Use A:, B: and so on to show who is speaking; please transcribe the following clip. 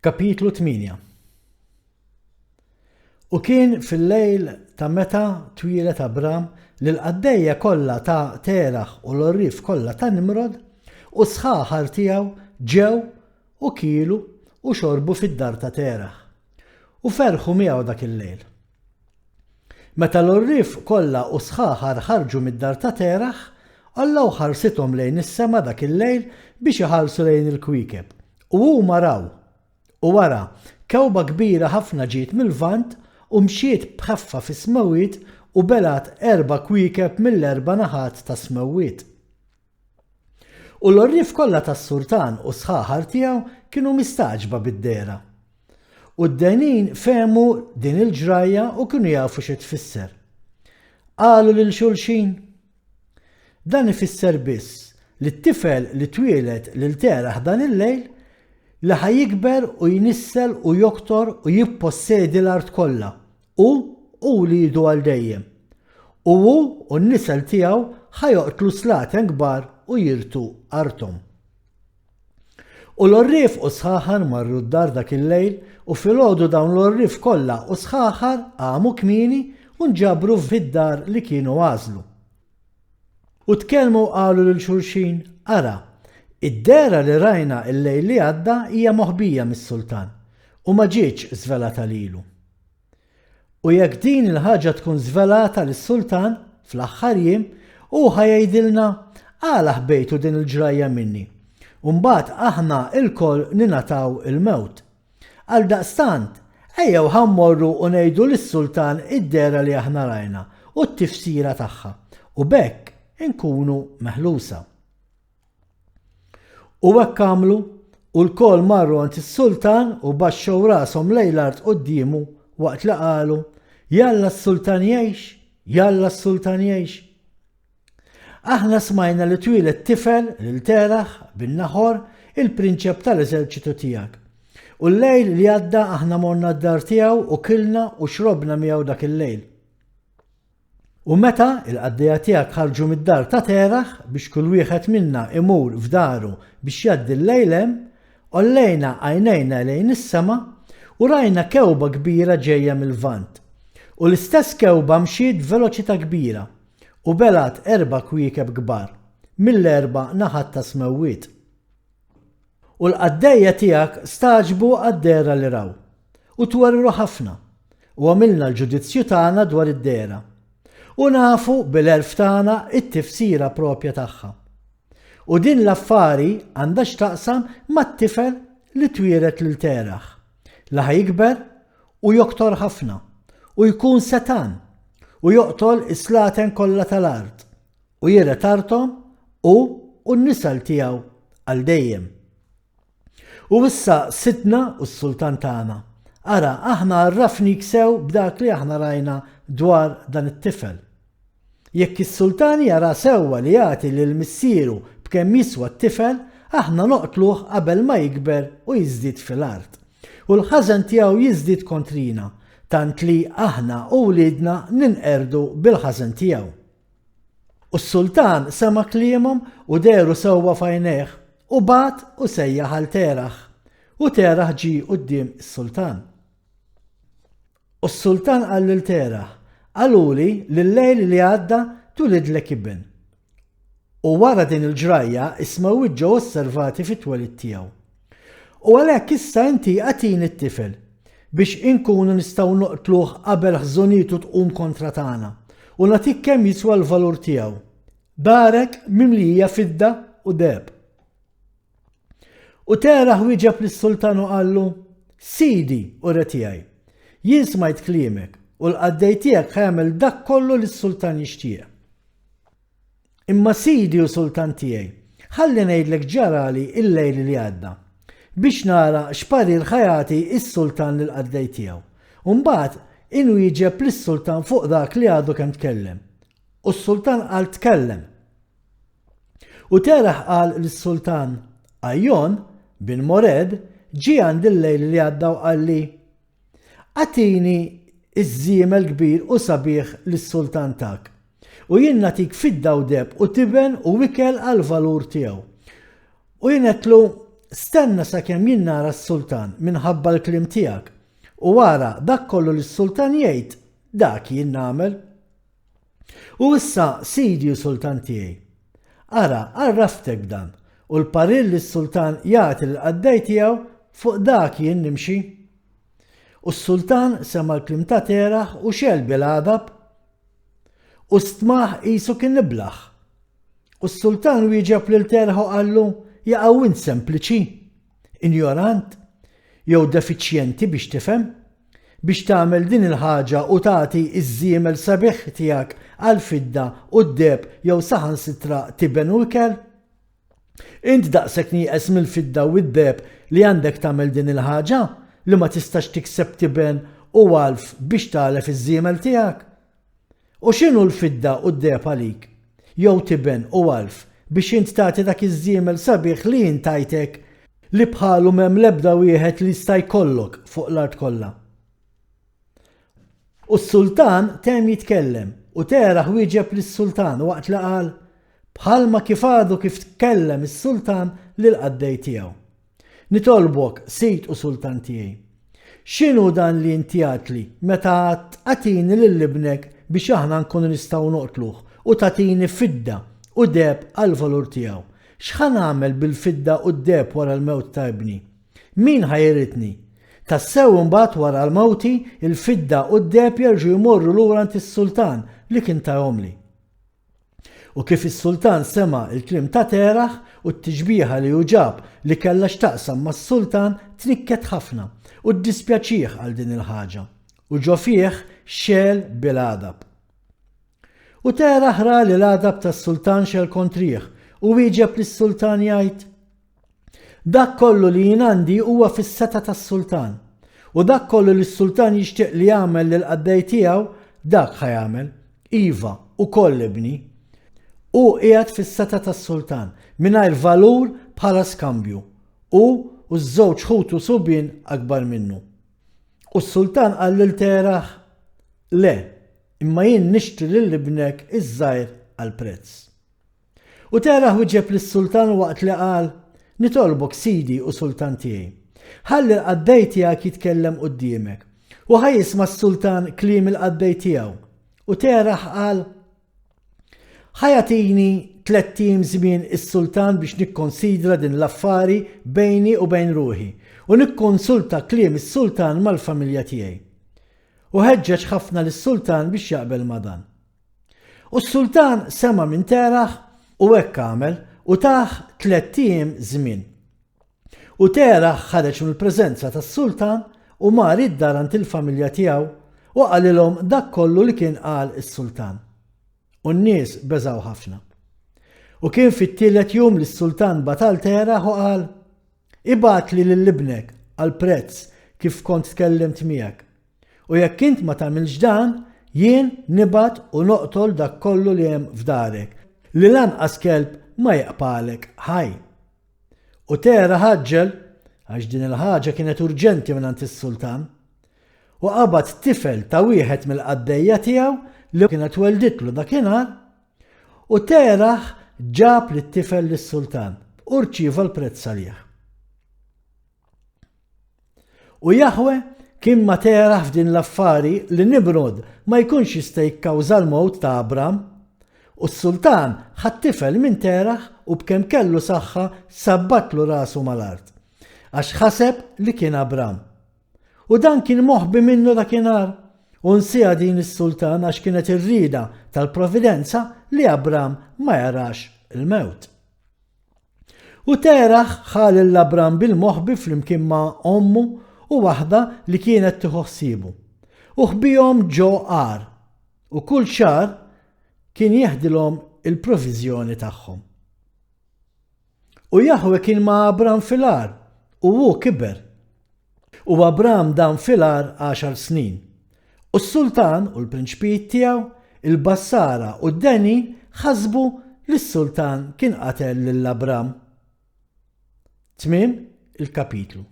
A: Kapitlu 8 U kien fil-lejl ta' meta twieled Abram li l-qaddejja kollha ta' Teraħ u l-għorrief kollha ta' Nimrod u s-sħaħar tiegħu ġew u kielu u xorbu fid-dar ta' Teraħ, u ferħu miegħu dak il-lejl. Meta l-għorrief kollha u s-sħaħar ħarġu mid-dar ta' Teraħ, għollew ħarsithom lejn is-sema dak il-lejl biex iħarsu lejn il-kwiekeb, u huma raw, u ara, kewba kbira ħafna ġiet mil-Lvant u mxiet b'ħeffa fis-smewwiet u belgħet erba' kwiekeb mill-erba' naħat tas-smewwiet. U l-għorrief kollha tas-sultan u s-sħaħar tiegħu kienu mistagħġba bid-dehra. U d-denin fehmu din il-ġrajja u kienu jafu xi tfisser. Qalu lil xulxin, Dan ifisser biss li t-tifel li twieled lil Teraħ dan il-lejl, li ħa jikber u jnissel u joktor u jippossedi l-art kollha, hu u wliedu għal dejjem. U hu u n-nisel tiegħu ħa joqtlu slaten kbar u jirtu arthom. U l-għorrief u s-sħaħar marru d-dar dak il-lejl, u filgħodu dawn l-għorrief kollha u s-sħaħar qamu kmieni u nġabru fid-dar li kienu għażlu. U tkellmu u qalu lil xulxin, Ara, id-dehra li rajna l-lejl li għadda hija moħbija mis-sultan, u ma ġietx żvelata lilu. U jekk din il-ħaġa tkun żvelata lis-sultan fl-aħħar jiem, hu ħa jgħidilna, 'Għala ħbejtu din il-ġrajja minni? U mbagħad aħna lkoll ningħataw il-mewt. Għaldaqstant, ejjew ħa mmorru u ngħidu lis-sultan id-dehra li aħna rajna u t-tifsira tagħha, u b'hekk inkunu meħlusa. U hekk għamlu, u lkoll marru għand is-sultan u baxxew rashom lejn l-art quddiemu waqt li qalu, Jalla s-sultan jgħix, jalla s-sultan jgħix. Aħna smajna li twieled tifel lil Teraħ bin Naħor, il-prinċep tal-eżerċitu tiegħek. U l-lejl li għadda aħna morna d-dar tiegħu u kilna u xrobna miegħu dak il-lejl. U meta l-qaddejja tiegħek ħarġu mid-dar ta' Teraħ biex kull wieħed minna imur f'daru biex jgħaddi l-lejl hemm, għollejna għajnejna lejn is-sema u rajna kewba kbira ġejja mil-Lvant. U l-istess kewba mxiet b'veloċità kbira u belgħet erba' kwiekeb kbar mill-erba' naħat tas-smewwiet. U l-qaddejja tiegħek stagħġbu għad-dehra li raw, u twerwru ħafna, u għamilna l-ġudizzju tagħna dwar id-dehra, u nafu bil-għerf tagħna t-tifsira proprja tagħha. U din l-affari għandha x'taqsam mat-tifel li twieled lil Teraħ, li ħa jikber u joktor ħafna, u jkun setgħan, u joqtol is-slaten kollha tal-art, u jiret arthom hu u n-nisel tiegħu għal dejjem. U issa sidna u s-sultan tagħna, ara aħna għarrafnik sew b'dak li aħna rajna dwar dan it-tifel. Jekk is-sultan jara sewwa li jagħti lil missieru b'kemm jiswa t-tifel, aħna noqtluh qabel ma jikber u jiżdied fil-art. U l-ħażen tiegħu jiżdied kontrina, tant li aħna u wliedna ninqerdu bil-ħażen tiegħu. U s-sultan sema' kliemhom u dehru sewwa f'għajnejh, u bagħat u sejjaħ għal Teraħ, u Teraħ ġie quddiem is-sultan. U s-sultan qal lil Teraħ, Qaluli li l-lejl li għadda twilidlek iben. U wara din il-ġrajja is-smewwiet ġew osservati fit-twelid tiegħu. U għalhekk issa inti agħtini t-tifel, biex inkunu nistgħu noqtluh qabel ħżunitu tqum kontra tagħna, u nagħtik kemm jiswa l-valur tiegħu, darek mimlija fidda u deheb. U Teraħ wieġeb lis-sultan u qallu, Sidi u re tiegħi, jien smajt kliemek, u l-qaddej tiegħek ħa jagħmel dak kollu li s-sultan jixtieq. Imma sidi u sultan tiegħi, ħalli ngħidlek x'ġarali l-lejl li għadda, biex nara x'parir ħa jagħti s-sultan lill-qaddej tiegħu, u mbagħad inwieġeb lis-sultan fuq dak li għadu kemm tkellem. U s-sultan qal tkellem. U Teraħ qal lis-sultan, Ajjon, bin Mored, ġie għandi l-lejl li għadda u qalli, Agħtini ż-żiemel kbir u sabiħ lis-sultan tagħek, u jien nagħtik fidda u deheb u tiben u ikel għall-valur tiegħu. U jien għedtlu, Stenna sakemm jien nara s-sultan minħabba l-kliem tiegħek, u ara dak kollu li s-sultan jgħid, dak jien nagħmel. U issa, sidi u sultan tiegħi, ara, għarraftek b'dan, u l-parir li s-sultan jagħti lill-qaddej tiegħu, fuq dak jien nimxi. U s-sultan sema' l-kliem ta' Teraħ u xegħel bil-għadab, u stmah qisu kien iblah. U s-sultan wieġeb lil Teraħ u qallu, Jaqaw int sempliċi, injorant, jew defiċjenti biex tifhem, biex tagħmel din il-ħaġa u tagħti ż-żiemel sabiħ tiegħek għall-fidda u d-deheb jew saħansitra tiben u ikel? Int daqshekk nieqes mill-fidda u d-deheb li għandek tagħmel din il-ħaġa li ma tistax tikseb tiben u għalf biex tagħlef iż-żiemel tiegħek? U x'inhu l-fidda u d-deheb għalik, jew tiben u għalf, biex int tagħti dak iż-żiemel sabiħ li jien tajtek, li bħalu m'hemm l-ebda wieħed li jista' jkollok fuq l-art kollha? U s-sultan temm jitkellem, u Teraħ wieġeb lis-sultan waqt li qal, Bħalma kif għadu kif tkellem is-sultan lill-qaddej tiegħu. Nitolbok, Sid u Sultan tiegħi, x'inhu dan li inti għadtli meta għadt agħtini lil ibnek biex aħna nkunu nistgħu noqtluh u tagħtini fidda u deheb għall-valur tiegħu? X'ħa nagħmel bil-fidda u d-deheb wara l-mewt ta' ibni? Min ħa jiritni? Tassew imbagħad wara l-mewti, il-fidda u d-deheb jerġgħu jmorru lura għand is-sultan li kien tahomli. U kif is-sultan sema' l-kliem ta' Teraħ u t-tixbieha li hu ġab li kellha x'taqsam mas-sultan tnikket ħafna u ddispjaċih għal din il-ħaġa, u ġo fih xegħel bil-għadab. U Teraħ ra li l-għadab tas-sultan xegħel kontrih u wieġeb lis-sultan jgħid, Dak kollu li jien għandi huwa fis-setgħa tas-sultan, u dak kollu li s-sultan jixtieq li jagħmel lill-qaddej tiegħu, dak ħa jagħmel, iva, ukoll ibni. Hu qiegħed fis-setgħa tas-sultan, mingħajr valur bħala skambju, hu u ż-żewġ ħutu subien akbar minnu. U s-sultan qal lil Teraħ, Le, imma jien nixtri lil ibnek iż-żgħir għall-prezz. U Teraħ wieġeb lis-sultan waqt li qal, Nitolbok, sidi u sultan tiegħi, ħalli l-qaddej tiegħek jitkellem quddiemek, u ħa jisma' s-sultan kliem il-qaddej tiegħu. U Teraħ qal, Ħa jagħtini tlett ijiem żmien is-sultan biex nikkonsidra din l-affari bejni u bejn ruħi, u nikkonsulta kliem is-sultan mal-familja tiegħi. U ħeġġeġ ħafna lis-sultan biex jaqbel ma' dan. U s-sultan sema' minn Teraħ u hekk għamel u tah tlett ijiem żmien. U Teraħ ħareġ mill-preżenza tas-sultan u mar id-dar għand il-familja tiegħu u qalilhom dak kollu li kien qal is-sultan. U n-nies beżgħu ħafna. U kien fit-tielet jum li s-sultan bagħat għal Teraħ u qal, Ibgħatli lil ibnek għall-prezz kif kont tkellimt miegħek. U jekk int ma tagħmilx dan, jien nibgħat u noqtol dak kollu li hemm f'darek, li lanqas kelb ma jiqpagħlek ħaj. U Tera ħaġġel, għax din il-ħaġa kienet urġenti mingħand is-sultan, u qabad tifel ta' wieħed mill-qaddejja tiegħu li kienet welditlu dakinhar, u Teraħ ġab lit-tifel lis-sultan u rċieva l-prezz għalih. U Jaħwe kien ma' Teraħ f'din l-affari li Nimrod ma jkunx jista' jikkawża l-mewt ta' Abram. U s-sultan ħa t-tifel minn Teraħ u b'kemm kellu saħħa sabbatlu rasu mal-art, għax ħaseb li kien Abram. U dan kien moħbi minnu dakinhar, u nsieha din is-sultan għax kienet ir-rieda tal-providenza li Abram ma jarax il-mewt. U Teraħ ħa lil Abram bil-moħbi flimkien ma' ommu u waħda li kienet tieħu ħsiebu, u ħbiehom ġo għar, u kull xahar kien jeħdilhom il-proviżjoni tagħhom. U Jaħwe kien ma' Abram fil-għar, u hu kiber. U Abram dam fil-għar għaxar snin. U s-sultan u l-prinċpijiet tiegħu, il-bassara u d-denin ħasbu li s-sultan kien qatel lil Abram. Tmiem il-kapitlu.